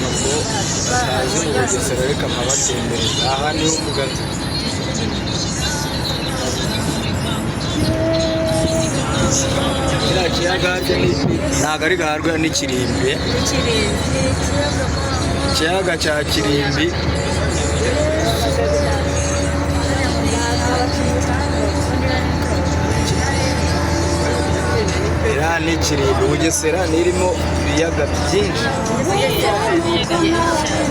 Ko batazi mu Bugesera, reka mpabatembereza. Aha niho umugazi. Kiriya kiyaga harya ntabwo ari Gaharwa, ni Kirimbi. Ikiyaga cya Kirimbi. Iriya ni Kirimbi. Bugesera nirimo ibiyaga byinshi.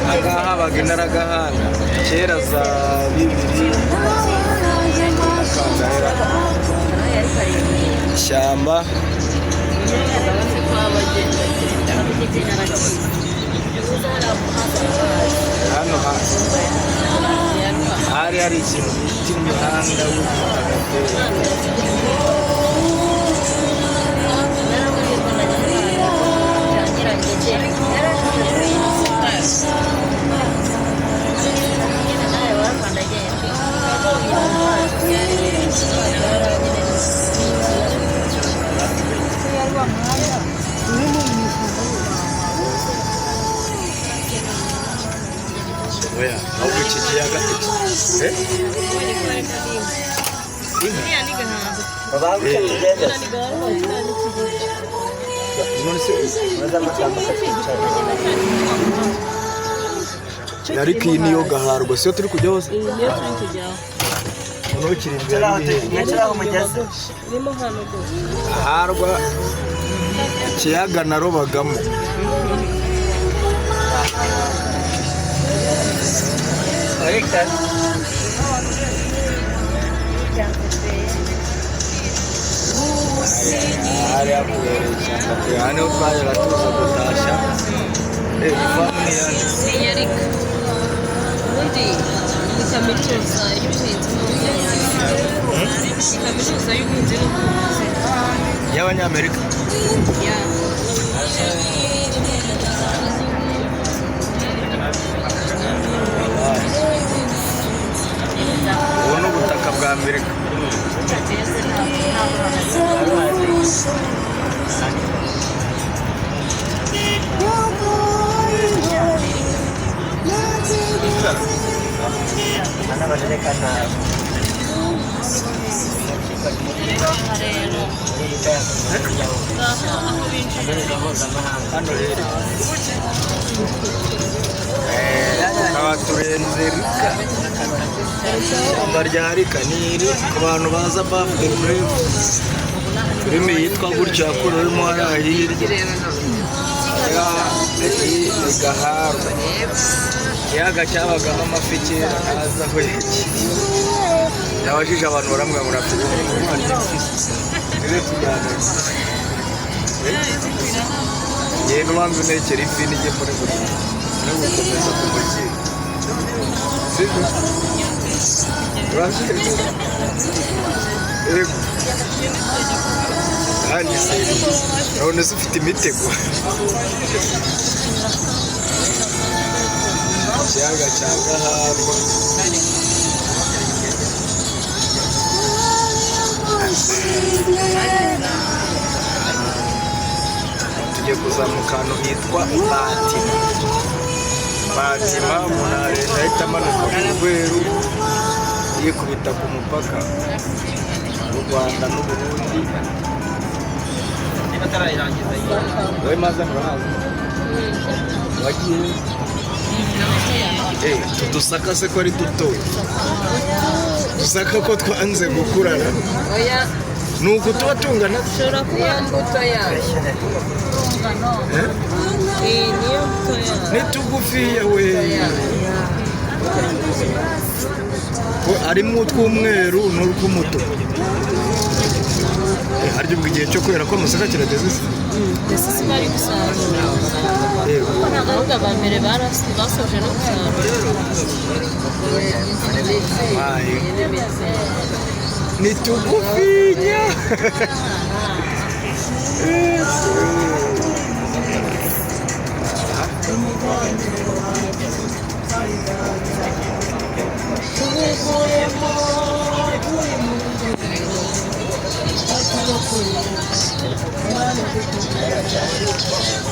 Ahangaha habaga intaragahanga kera za bibiri kangahera ishyamba. Hano hari hari ikintu bita imihanda w'ubutaka. Oya, ahubwo iki kiyaga iki, eh? Babahaguruke tugende. None se Maze mutambuka twicara. Ariko iyi niyo Gaharwa, siyo turi kujya hose? Niyo turi kujyaho. Noneho Kirimbi Mwicare aho yari iri hehe? Mwicare aho mugeze. Irimo hano rwose. Gaharwa, ikiyaga narobagamo. Victor. Hari hakubereye ishyamba pe. Aha niho twajyaga tuza gutashya. Ifamu ni iyande? Ni iyarika. Ubundi ni kaminuza y'ubuhinzi n'ubworozi. Ni kaminuza y'ubuhinzi n'ubworozi. Y'abanyamerika. Ya. Wallahi. Ubu ni ubutaka bwa Amerika. N'amajerekani ntabwo. Aho binjirira. Hano rero tukaba turenze Rika, ishyamba rya Rika ni iri ku bantu baza Above the Grave, filime yitwa gutyo yakorewemo hariya hirya. Iyi ni Gaharwa, ikiyaga cyabagamo amafi kera, ntazi aho yagiye. Yabajije abantu baramubwira ngo murafite tujyana. Ngenda ubanza untekera ifi nijye muri buri no gukomeza kumukira, sibyo? Urabyemera? Yego. Kandi se none se ufite imitego? Ikiyaga cya Gaharwa. Tugiye kuzamuka ahantu hitwa Batima. Batima umuntu arenda ahita amanuka ku Rweru, yikubita ku mupaka w'u Rwanda n'Uburundi. Wowe maze murahazi, wagiye? Utu dusaka se ko ari duto, dusaka ko twanze gukurana? Oya. Ni uku tuba tungana. Ushobora kuba imbuto yayo. Eh? Iyi niyo mbuto yayo. Ni tugufiya we. Ko harimo utw'umweru n'utw'umutuku. Harya ubwo igihe cyo kwera kw'amasaka kirageze se? Mbese si bari gusarura? Yego. Ahubwo aba mbere basoje no gusarura. Aye. Ni tugufinya. Yesu.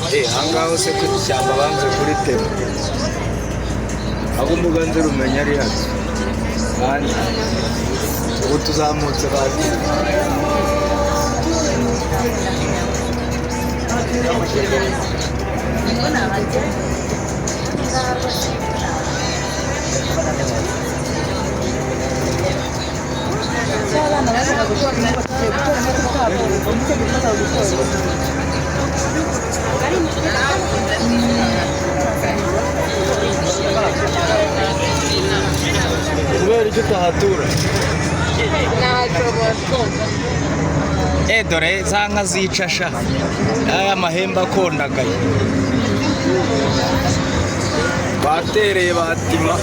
Ahangaha hose ku ishyamba banze kuritema, aho mbuga nzi rumenya ari hano kandi ubu tuzamutse bazi. Abana bazaga gutora imbuto, tugiye gutora imbuto twabonye nicyo gifata gutora. Kubera icyo utahatura. Ntashobora. Dore za nka zica sha, aya mahembe akondagaye batereye batima.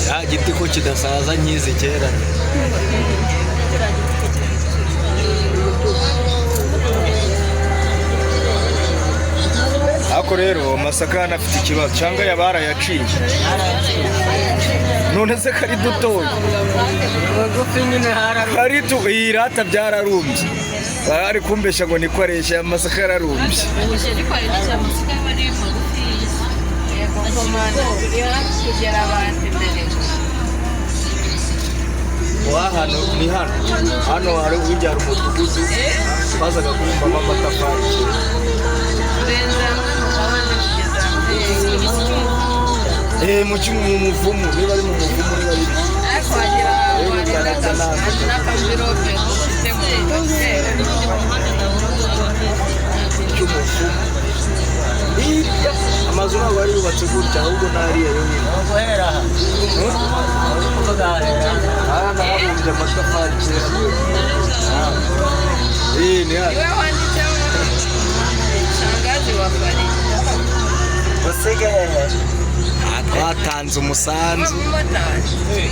Ya giti ko kidasaza nkizi kera. Ariko rero amasaka hano afite ikibazo, cyangwa yaba yarayaciye. None se kari dutoya? Bugufi nyine hararumbye. Kari tu iyi rata byararumbye, bari kumbeshya ngo niko areshya, amasaka yararumbye. Ariko hari n'igihe amasaka aba ari magufi. Komanda, turi hafi kugera abantu imbere. Wa hano ni hano hano hari ujyara umudugudu bazaga kubumbamo amatafari kera. Turenze hamwe mu kabande kugeza Mu muvumu, niba ari mu muvumu, niba ari ariko wagira ngo n'akamvirope ufite mu ntoki. Cy'umuvumu hirya amazu ntabwo yari yubatse gutya, ahubwo n'ariya yo hino. Guhera aha uri kuvuga hahera. Aha nahabumbye amatafari kera. Ni hano. Iwe wanditseho shangazi wa Farida. Usige hehe? Aha twatanze umusanzu. Umumotari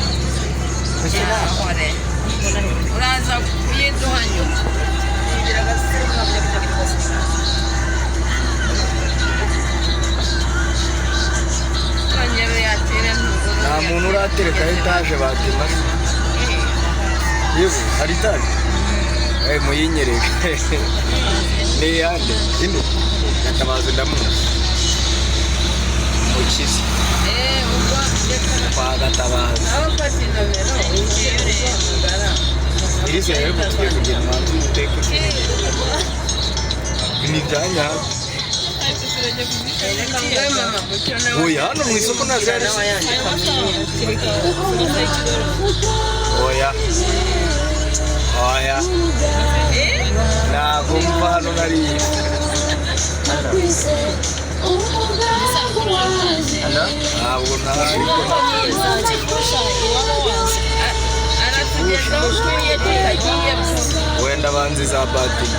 yahore uraza kuyiduha nyuma. Kongera uyatire ntuguru. Nta muntu uratereka etaje batema se? Yewe, hari etaje. Muyinyereke ni iyande ino Gatabazi, ndamuzi mukizi. Ubwo reka Kwa Gatabazi. Aho ufata inomero ugiye uhamagara. Iri zero ariko tugiye kugira ahantu uteka ni ibya nyabyo. Reka nguhe mama mucyo nawe. Oya, hano mu isoko nta zihari se? Nawe yandika mu yindi. Oya, oya, ntabwo mva hano nariye. Ntabwo ntari. Aratugeza aho utuye tutagiye. Wenda banzi za batiri.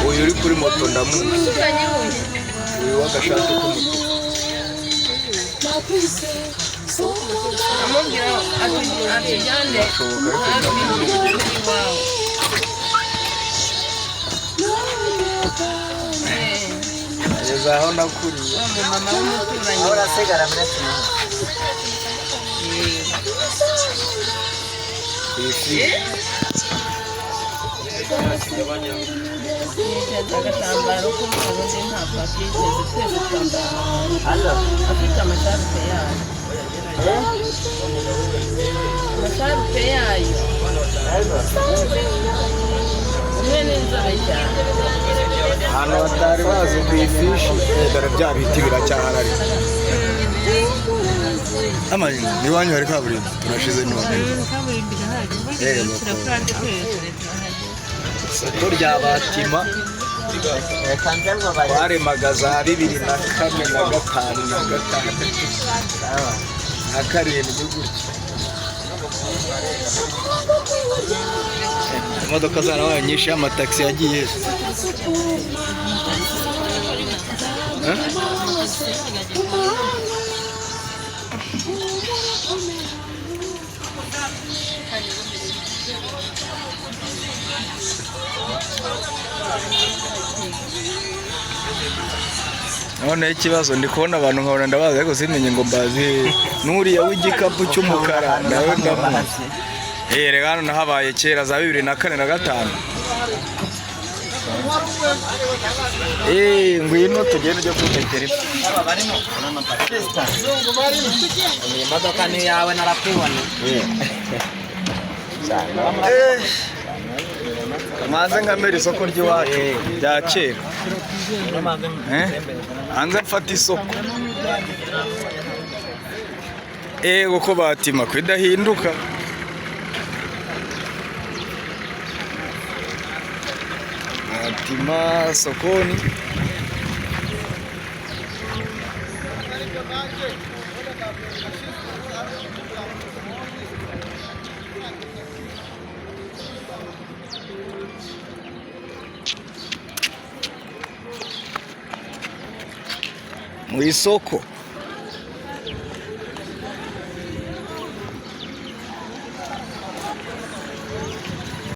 Uyu uri kuri moto ndamuzi. Umuturanyi wuhe? Uyu w'agashati k'umutuku. Amubwira atujyane Ashoboka ariko hafi ndamuzi. y'iwawe. Ageze aho nakuriye. Wa mumama w'umuturanyi. Aho urasigara muri kimwe. Ku ifi. Yiteze agatambaro k'umweru, undi ntabwo akiteze, twese twambara Hano. afite amasharupe yayo, amasharupe yayo. Yego. Umwe ni inzobe cyane. Ahantu batari bazi ku ifishi. Dore bya biti biracyahari. Amazina iwanyu hari kaburimbo, turashize none. Kaburimbo irahari. Isoko rya Batima. Reka nze ngo bari. Twaremaga za 2004 na 5 na 6 Sawa. na 7 gutya. Imodoka zarabaye nyinshi, amatagisi yagiye. Eh? Noneho ikibazo, ndi kubona abantu nkabona ndabazi, ariko simenye ngo mbazi hehe. N'uriya w'igikapu cy'umukara nawe ndamuzi. Eh, reka hano nahabaye kera za 2004 na 5. Eh, ngwino tugende ujye kuri ipfa. Iyi modoka ni iyawe, narakubona. Eh, manze nkamera isoko ry'iwacu rya kera. Eh, hanze mfata isoko. Ego ko batima kwidahinduka. Batima sokoni. Mu isoko.